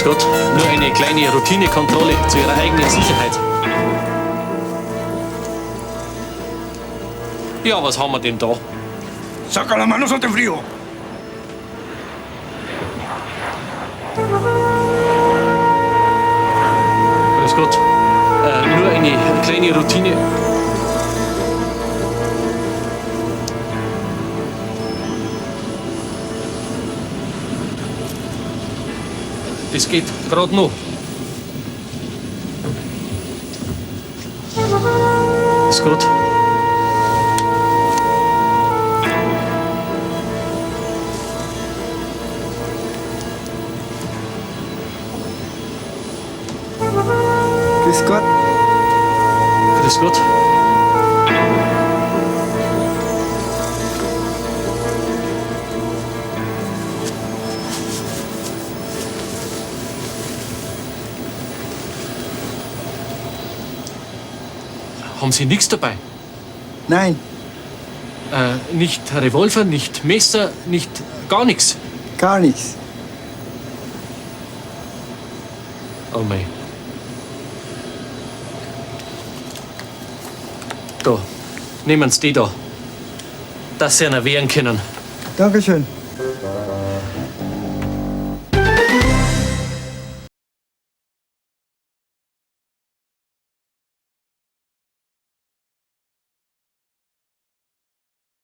Grüß Gott. Nur eine kleine Routinekontrolle zu Ihrer eigenen Sicherheit. Ja, was haben wir denn da? Saca las manos o te frío. Grüß Gott. Nur eine kleine Routine. Das geht gerade noch. Grüß Gott. Grüß Gott. Grüß Gott. Haben Sie nichts dabei? Nein, Nicht Revolver, nicht Messer, nicht gar nichts. gar nichts. Oh mei. Da, nehmen Sie die da. Dass Sie einer wehren können. Dankeschön.